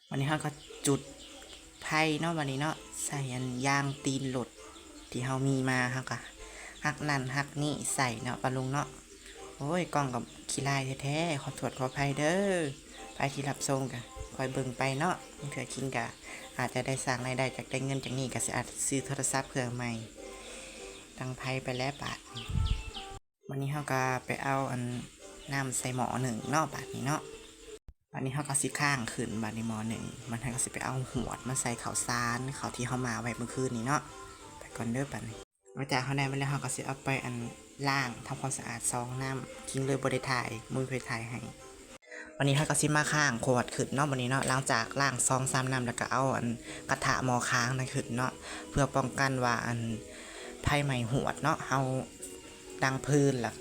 ບັດນີ້ເຮົາກໍຈຸດໄຟເນາະ ບັດນີ້ເນາະ ໃສ່ອັນຢາງຕີນລົດທີ່ເຮົາມີມາ ເຮົາກໍຫັກນັ້ນຫັກນີ້ໃສ່ເນາະ ປ້າລຸງເນາະ. ໂອ້ຍ ກ້ອງກໍຂີ້ຮ້າຍແທ້ໆ ຂໍໂທດຂໍອະໄພເດີ ໃຜທີ່ຮັບຊົມກໍຄ່ອຍເບິ່ງໄປເນາະ. ບາງເທື່ອຄິງກໍອາດຈະໄດ້ສ້າງລາຍໄດ້ຈາກໄດ້ເງິນຈາກນີ້ ກໍຊິອາດຊື້ໂທລະສັບເຄື່ອງໃໝ່ ຕັ້ງໄຟໄປແລ້ວບາດນີ້. ບັດນີ້ເຮົາກໍໄປເອົາອັນ ນ້ຳໃສ່ໝໍ້ໜຶ້ງເນາະ ບາດນີ້ເນາະ. ບັດນີ້ເຮົາກໍຊິຄ້າງຂຶ້ນ ບາດນີ້ໝໍ້ໜຶ້ງ ບັດນີ້ເຮົາກໍຊິໄປເອົາຫວດມາໃສ່ເຂົ້າສານ ເຂົ້າທີ່ເຮົາໝ່າໄວ້ມື້ຄືນນີ້ເນາະ. ໄປກ່ອນເດີບັດນີ້. ຫຼັງຈາກເຮົາໄດ້ມາແລ້ວ ເຮົາກໍຊິເອົາໄປອັນ ລ້າງທຳຄວາມສະອາດສອງນ້ຳ ຄິງເລີຍບໍ່ໄດ້ຖ່າຍ ບໍ່ມີໃຜຖ່າຍໃຫ້. ບັດນີ້ເຮົາກໍຊິມາຄ້າງຂວດຂຶ້ນເນາະ ບັດນີ້ເນາະ. ຫຼັງຈາກລ້າງສອງສາມນ້ຳແລ້ວ ກໍເອົາອັນກະທະໝໍ້ຄ້າງນັ້ນຂຶ້ນເນາະ ເພື່ອປ້ອງກັນວ່າອັນໄຟໄໝ້ຫວດເນາະ ເຮົາດັງຟືນ ແລ້ວ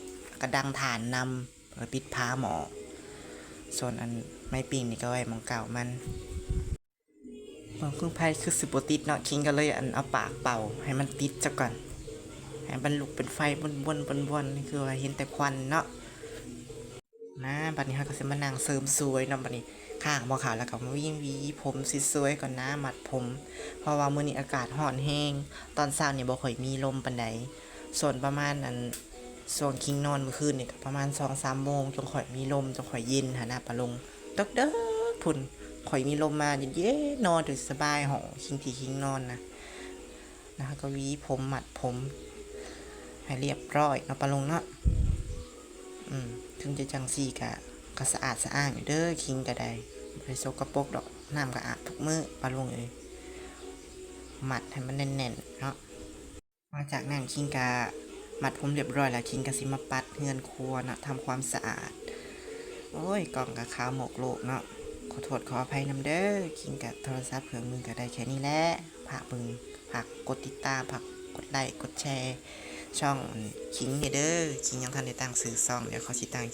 ກໍດັງຖ່ານນຳ ແລ້ວປິດຝາໝໍ້. ສ່ວນອັນໄມ້ປີ້ງນີ້ກໍໄວ້ໝ່ອງເກົ່າມັນ. ເບິ່ງເພິ່ງໄຟຄືຊິບໍ່ຕິດເນາະ ຄິງກໍເລີຍອັນເອົາປາກເປົ່າໃຫ້ມັນຕິດຊະກ່ອນ ໃຫ້ມັນລຸກເປັນໄຟວົນໆ ວອນໆ ຄືວ່າເຫັນແຕ່ຄວັນເນາະ. ມາ ບັດນີ້ເຮົາກໍຊິມານັ່ງເສີມສວຍເນາະ. ບັດນີ້ຄ້າງໝໍ້ຂາວແລ້ວກໍມາຫວີ ຫວີຜົມສວຍໆກ່ອນນະ ມັດຜົມ ເພາະວ່າມື້ນີ້ອາກາດຮ້ອນແຮງ. ຕອນເຊົ້ານີ້ບໍ່ຄ່ອຍມີລົມປານໃດ ສ່ວນປະມານອັນ ຊ່ວງຄິງນອນມື້ຄືນນີ້ກໍປະມານສອງສາມໂມງ ຈັ່ງຄ່ອຍມີລົມ ຈັ່ງຄ່ອຍເຢັນຫັ້ນນະ ປ້າລຸງ. ເດິກໆ ພຸ້ນ ຄ່ອຍມີລົມມາເຢັນໆ ນອນຈະສະບາຍ ຫ້ອງຄິງທີ່ຄິງນອນນະ. ແລ້ວເຮົາກໍຫວີຜົມ ມັດຜົມໃຫ້ລຽບຮ້ອຍເນາະ ປ້າລຸງເນາະ. ອືມ ເຖິງຈະຈັ່ງຊີ້ກະ ກະສະອາດສະອ້າງຢູ່ເດີ ຄິງກະໄດ້ ບໍ່ໄດ້ສົກກະປົກດອກ ນ້ຳກະອາບທຸກມື້ ປ້າລຸງເອີຍ. ມັດໃຫ້ມັນແໜ້ນໆເນາະ. ຫຼັງຈາກນັ້ນຄິງກະມັດຜົມລຽບຮ້ອຍແລ້ວ ຄິງກະຊິມາປັດເຮືອນຄົວເນາະ ທຳຄວາມສະອາດ. ໂອ້ຍ ກ້ອງກະຂາວໂມກໂລກເນາະ ຂໍໂທດຂໍອະໄພນຳເດີ. ຄິງກະໂທລະສັບເຄື່ອງມືກະໄດ້ແຄ່ນີ້ແຫຼະ. ຝາກເບິ່ງ ຝາກກົດຕິດຕາມ ຝາກກົດໄລ້ ກົດແຊຊ່ອງຄິງແດ່ເດີ. ຄິງຍັງທັນໄດ້ຕັ້ງຊື່ຊ່ອງ ດຽວເຂົາຊິຕັ້ງ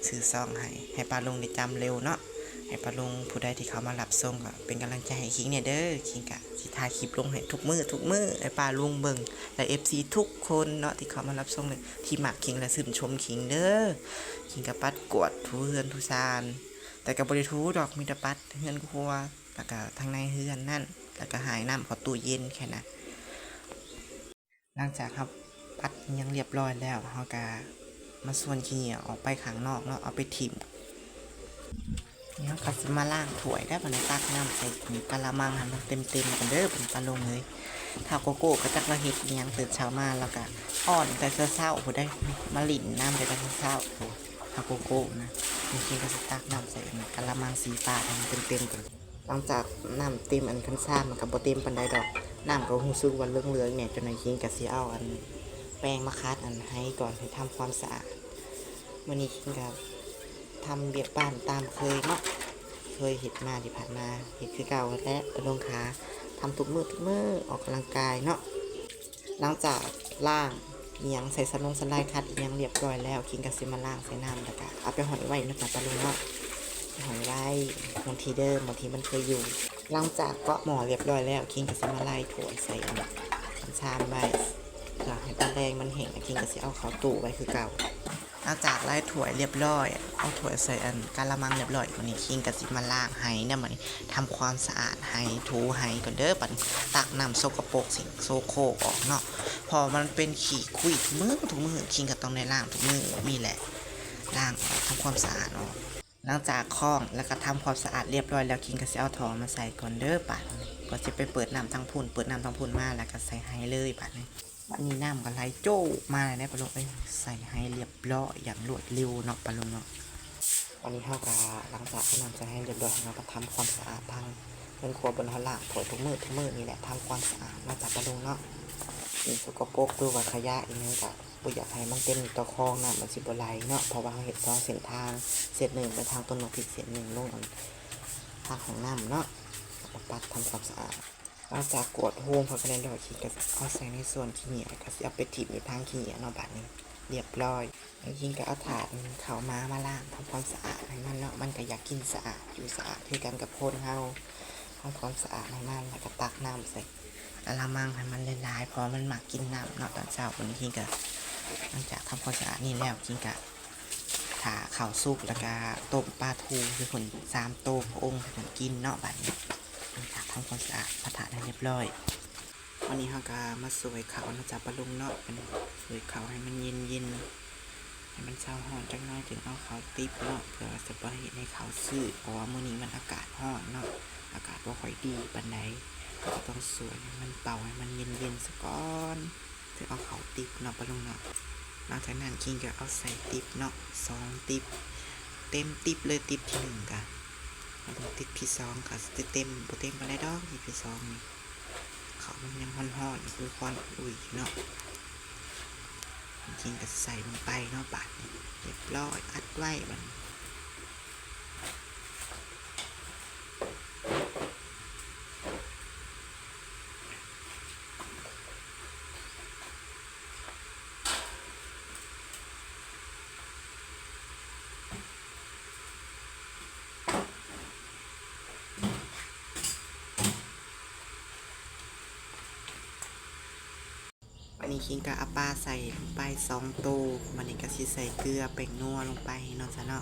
ຊື່ຊ່ອງໃຫ້ ໃຫ້ປ້າລຸງໄດ້ຈຳເລັວເນາະ. ໃຫ້ປ້າລຸງຜູ້ໃດທີ່ເຂົ້າມາຮັບຊົມກໍເປັນກຳລັງໃຈໃຫ້ຄິງແດ່ເດີ. ຄິງກະຊິຖ່າຍຄລິບລົງໃຫ້ທຸກມື້ ທຸກມື້ ໃຫ້ປ້າລຸງເບິ່ງ ແລະ ເອັຟຊີທຸກຄົນເນາະ ທີ່ເຂົ້າມາຮັບຊົມ ແລະ ທີ່ມັກຄິງ ແລະ ຊື່ນຊົມຄິງເດີ. ຄິງກະປັດກວາດຖູເຮືອນຖູຊານ ແຕ່ກະບໍ່ໄດ້ຖູດອກ ມີແຕ່ປັດເຮືອນຄົວ ແລ້ວກະທາງໃນເຮືອນນັ້ນ ແລ້ວກະຫາຍນ້ຳເຂົ້າຕູ້ເຢັນແຄ່ນັ້ນ. ຫຼັງຈາກເຮົາປັດຫຍັງລຽບຮ້ອຍແລ້ວ ເຮົາກະມາສ່ວນຂີ້ເຫຍື້ອອອກໄປຂ້າງນອກເນາະ ເອົາໄປຖິ້ມ. ນີ້ເຮົາກະຊິມາລ້າງຖ້ວຍແລ້ວ ບັດນີ້ຕັກນ້ຳໃສ່ກະລະມັງໃຫ້ມັນເຕັມໆກັນເດີ ປ້າລຸງເອີຍ. ທ້າວໂກໂກ້ກະຈັກລາວເຮັດອີ່ຫຍັງ ຕື່ນເຊົ້າມາລາວກະອ້ອນແຕ່ເຊົ້າໆ ຜູ້ໃດມາຫຼິ້ນນຳແຕ່ເຊົ້າໆ ທ້າວໂກໂກ້ນະ. ນີ້ຄິງກະຊິຕັກນ້ຳໃສ່ກະລະມັງສີຟ້າໃຫ້ມັນເຕັມໆກັນ. ຫຼັງຈາກນ້ຳເຕັມອັນຄັນຊາມ ມັນກະບໍ່ເຕັມປານໃດດອກ ນ້ຳກະຮູ້ສຶກວ່າເຫຼືອງໆແດ່. ຈັ່ງໃດຄິງກະຊິເອົາອັນແປງມາຂັດອັນໄຮກ່ອນ ໃຫ້ທຳຄວາມສະອາດ. ມື້ນີ້ຄິງກະທຳວຽກບ້ານຕາມເຄີຍເນາະ ເຄີຍເຮັດມາທີ່ຜ່ານມາ ເຮັດຄືເກົ່າຫັ້ນແຫຼະ ປ້າລຸງຂາ ທຳທຸກມື້ທຸກມື້ ອອກກຳລັງກາຍເນາະ. ຫຼັງຈາກລ້າງອີ່ຫຍັງ ໃສ່ສະຫຼົງສະໄລ ຂັດອີ່ຫຍັງລຽບຮ້ອຍແລ້ວ ຄິງກະຊິມາລ້າງໃສ່ນ້ຳ ແລ້ວກະເອົາໄປຫ້ອຍໄວ້ເນາະ ປ້າລຸງເນາະ ໄປຫ້ອຍໄວ້ບ່ອນທີ່ເດີມ ບ່ອນທີ່ມັນເຄີຍຢູ່. ຫຼັງຈາກເກາະໝໍ້ລຽບຮ້ອຍແລ້ວ ຄິງກະຊິມາໄລ່ຖ້ວຍໃສ່ອັນຊາມໄວ້ ເພື່ອໃຫ້ຕອນແລງມັນແຫ້ງ ແລ້ວຄິງກະຊິເອົາເຂົ້າຕູ້ໄວ້ຄືເກົ່າ. ຫຼັງຈາກໄລ່ຖ້ວຍລຽບຮ້ອຍ ເອົາຖ້ວຍໃສ່ອັນກະລະມັງລຽບຮ້ອຍ ບາດນີ້ຄິງກະຊິມາລ້າງໄຮເນາະ ບາດນີ້ທຳຄວາມສະອາດໄຮ ຖູໄຮກ່ອນເດີ. ບັດນີ້ຕັກນ້ຳສົກກະປົກສິ່ງໂສໂຄກອອກເນາະ ເພາະວ່າມັນເປັນຂີ້ຄຸຍທຸກມື້ ທຸກມື້ ຄິງກະຕ້ອງໄດ້ລ້າງທຸກມື້ນີ້ແຫຼະ ລ້າງອອກ ທຳຄວາມສະອາດອອກ. ຫຼັງຈາກຄ້ອງ ແລ້ວກະທຳຄວາມສະອາດລຽບຮ້ອຍແລ້ວ ຄິງກະຊິເອົາທໍ່ມາໃສ່ກ່ອນເດີ. ບາດນີ້ກໍຊິໄປເປີດນ້ຳທາງພຸ້ນ ເປີດນ້ຳທາງພຸ້ນມາ ແລ້ວກະໃສ່ໄຮເລີຍບາດນີ້. ບາດນີ້ນ້ຳກໍໄຫຼໂຈກມາແລ້ວເດ້ ປ້າລຸງເອີຍ ໃສ່ໄຮລຽບຮ້ອຍຢ່າງລວດເລັວເນາະ ປ້າລຸງເນາະ. ບາດນີ້ເຮົາກໍ ຫຼັງຈາກເອົານ້ຳໃສ່ໄຮລຽບຮ້ອຍ ເຮົາກໍທຳຄວາມສະອາດທາງເຮືອນຄົວ ບ່ອນເຮົາລ້າງຖ້ວຍທຸກມື້ ທຸກມື້ນີ້ແຫຼະ ທຳຄວາມສະອາດເນາະ ປ້າລຸງເນາະ. ສິ່ງສົກກະປົກ ຫຼືວ່າຂະຫຍະອີ່ຫຍັງກໍບໍ່ຢາກໃຫ້ມັນເຕັມຕໍ່ຄອງ ນ້ຳມັນຊິບໍ່ໄຫຼເນາະ ເພາະວ່າເຮົາເຮັດສອງເສັ້ນທາງ ເສັ້ນໜຶ່ງໄປທາງຕົ້ນໝາກພິກ ເສັ້ນໜຶ່ງລົງອັນ ທາງຫ້ອງນ້ຳເນາະ ເຮົາກໍປັດທຳຄວາມສະອາດ. ຫຼັງຈາກກວດໂຮມເຮົາກໍໄດ້ແລ້ວ ຄິງກໍເອົາໃສ່ໃນສ່ວນຂີ້ເຫຍື້ອ ກໍຊິເອົາໄປຖິ້ມຢູ່ຖັງຂີ້ເຫຍື້ອເນາະ ບາດນີ້ລຽບຮ້ອຍ. ແລ້ວຄິງກໍເອົາຖາດເຂົ້າມາ ມາລ້າງທຳຄວາມສະອາດໃຫ້ມັນເນາະ ມັນກໍຢາກກິນສະອາດ ຢູ່ສະອາດຄືກັນກັບຄົນເຮົາ ທຳຄວາມສະອາດໃຫ້ມັນ ແລ້ວກໍຕັກນ້ຳໃສ່ກະລະມັງໃຫ້ມັນຫຼາຍໆ ເພາະວ່າມັນມັກກິນນ້ຳເນາະຕອນເຊົ້າ. ບາດນີ້ຄິງກໍ ຫຼັງຈາກທຳຄວາມສະອາດນີ້ແລ້ວ ຄິງກໍ ຖ້າເຂົ້າສຸກແລ້ວກະຕົ້ມປາທູໃຫ້ເພິ່ນສາມໂຕ ພະອົງໃຫ້ເພິ່ນກິນເນາະ. ບາດນີ້ ຫຼັງຈາກທຳຄວາມສະອາດພະທາດໃຫ້ຮຽບຮ້ອຍ ວັນນີ້ເຮົາກະມາສວຍເຂົ້າເນາະ ຈາປາລຸງເນາະ. ເພິ່ນສວຍເຂົ້າໃຫ້ມັນເຢັນໆ ໃຫ້ມັນເຊົາຮ້ອນຈັກໜ້ອຍ ຈຶ່ງເອົາເຂົ້າຕິບເນາະ ເພື່ອວ່າຈະບໍ່ເຮັດໃຫ້ເຂົ້າຊືດ ເພາະວ່າມື້ນີ້ມັນອາກາດຮ້ອນເນາະ ອາກາດບໍ່ຄ່ອຍດີປານໃດ ເຮົາກະຕ້ອງສວຍໃຫ້ມັນເປົ່າໃຫ້ມັນເຢັນໆ ສາກ່ອນ ຈຶ່ງເອົາເຂົ້າຕິບເນາະປາລຸງເນາະ. ຫຼັງຈາກນັ້ນຄິງກະເອົາໃສ່ຕິບເນາະ ສອງຕິບ ເຕັມຕິບເລີຍ. ຕິບທີໜຶ່ງກະ ມາເບິ່ງຕິບທີສອງກະຊິເຕັມ ບໍ່ເຕັມປານໃດດອກ ຕິບທີສອງນີ້ ເຂົ້າມັນຍັງຮ້ອນໆ ຄືຄວັນອຸ່ຍເນາະ. ຈິງກະໃສ່ລົງໄປເນາະ ບາດນີ້ ຮຽບຮ້ອຍ ອັດໄວ້ບາດນີ້. ບາດນີ້ຄິງກະເອົາປາໃສ່ລົງໄປສອງໂຕ ບາດນີ້ກະຊິໃສ່ເກືອແປ້ງນົວລົງໄປເນາະ ຊະເນາະ.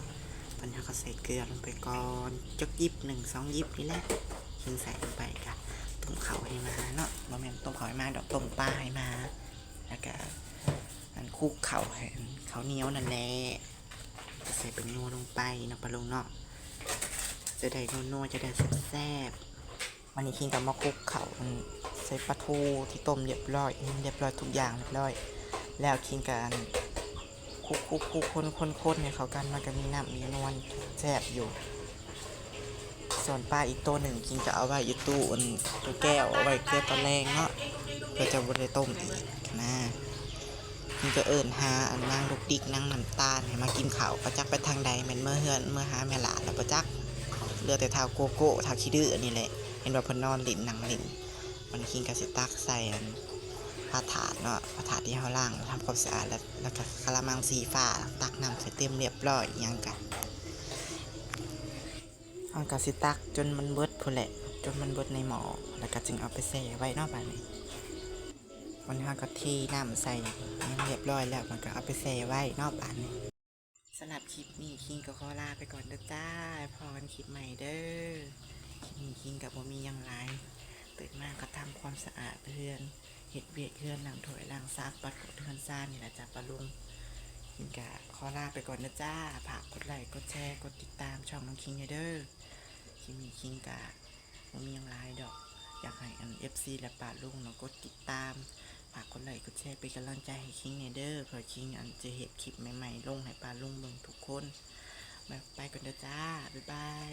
ຕອນນີ້ເຮົາກະໃສ່ເກືອລົງໄປກ່ອນ ຈັກຢິບໜຶ່ງສອງຢິບນີ້ແຫຼະ ຄິງໃສ່ລົງໄປ ກະຕົ້ມເຂົ້າໃຫ້ໝາເນາະ ບໍ່ແມ່ນຕົ້ມເຂົ້າໃຫ້ໝາດອກ ຕົ້ມປາໃຫ້ໝາ ແລ້ວກະ ອັນ ຄຸກເຂົ້າໃຫ້ ອັນ ເຂົ້າໜຽວນັ້ນແຫຼະ ໃສ່ແປ້ງນົວລົງໄປເນາະປາລຸງເນາະ ຈະໄດ້ນົວໆ ຈະໄດ້ແຊບໆ. ບາດນີ້ຄິງກະມາຄຸກເຂົ້າ ອັນ ໃສ່ປາທູທີ່ຕົ້ມຮຽບຮ້ອຍ ຮຽບຮ້ອຍທຸກຢ່າງຮຽບຮ້ອຍ ແລ້ວຄິງກະ ອັນ ຄຸກໆໆ ຄົນໆໆ ໃຫ້ເຂົ້າກັນ ມັນກະມີນ້ຳມີນວນ ແຊບຢູ່. ສ່ວນປາອີກໂຕໜຶ່ງ ຄິງກະເອົາໄວ້ຢູ່ຕູ້ ອັນ ຕູ້ແກ້ວ ເອົາໄວ້ເກືອຕອນແລງເນາະ ເພື່ອຈະບໍ່ໄດ້ຕົ້ມອີກຫັ້ນນາ. ຄິງກະເອີ້ນຫາ ອັນ ນາງລູກດິກ ນາງນ້ຳຕານ ໃຫ້ມາກິນເຂົ້າ ກະຈັກໄປທາງໃດ ແມ່ນເມືອເຮືອນ ເມືອຫາແມ່ຫຼ້າແລ້ວບໍ່ຈັກ ເຫຼືອແຕ່ທ້າວໂກໂກ້ ທ້າວຂີ້ດື້ນີ້ແຫຼະ ເຫັນວ່າເພິ່ນນອນຫຼິ້ນ ນັ່ງຫຼິ້ນ. ບາດນີ້ຄິງກະຊິຕັກໃສ່ ອັນ ພາຖາດເນາະ ພາຖາດທີ່ເຮົາລ້າງ ທຳຄວາມສະອາດ ແລ້ວ ແລ້ວກະກະລະມັງສີຟ້າ ຕັກນ້ຳໃສ່ເຕັມຮຽບຮ້ອຍ ອີ່ຫຍັງກະ ເຮົາກະຊິຕັກຈົນມັນເບິດພຸ້ນແຫຼະ ຈົນມັນເບິດໃນໝໍ້ ແລ້ວກະຈຶ່ງເອົາໄປແຊ່ໄວ້ເນາະ. ບາດນີ້ ບາດນີ້ເຮົາກະເທນ້ຳໃສ່ ຮຽບຮ້ອຍແລ້ວ ແລ້ວກະເອົາໄປແຊ່ໄວ້ເນາະ. ບາດນີ້ ສຳລັບຄລິບນີ້ ຄິງກະຂໍລາໄປກ່ອນເດີຈ້າ ພໍ້ກັນຄລິບໃໝ່ເດີ. ຄລິບນີ້ຄິງກະບໍ່ມີຫຍັງຫຼາຍ ຕື່ນມາກະທຳຄວາມສະອາດເຮືອນ ເຮັດວຽກເຮືອນ ລ້າງຖ້ວຍລ້າງຊາມ ປັດກວາດເຮືອນຊານນີ້ແຫຼະຈ້າປາລຸງ. ຄິງກະຂໍລາໄປກ່ອນເດີຈ້າ ຝາກກົດໄລ້ ກົດແຊ ກົດຕິດຕາມຊ່ອງນ້ອງຄິງແດ່ເດີ. ຄລິບນີ້ຄິງກະບໍ່ມີຫຍັງຫຼາຍດອກ ຢາກໃຫ້ ອັນ ເອັຟຊີ ແລະ ປາລຸງເນາະ ກົດຕິດຕາມ ຝາກກົດໄລ້ ກົດແຊ ເປັນກຳລັງໃຈໃຫ້ຄິງແດ່ເດີ ເພື່ອຄິງ ອັນ ຈະເຮັດຄລິບໃໝ່ໆ ລົງໃຫ້ປາລຸງເບິ່ງທຸກຄົນ. ໄປ ໄປກ່ອນເດີຈ້າ ບາຍບາຍ.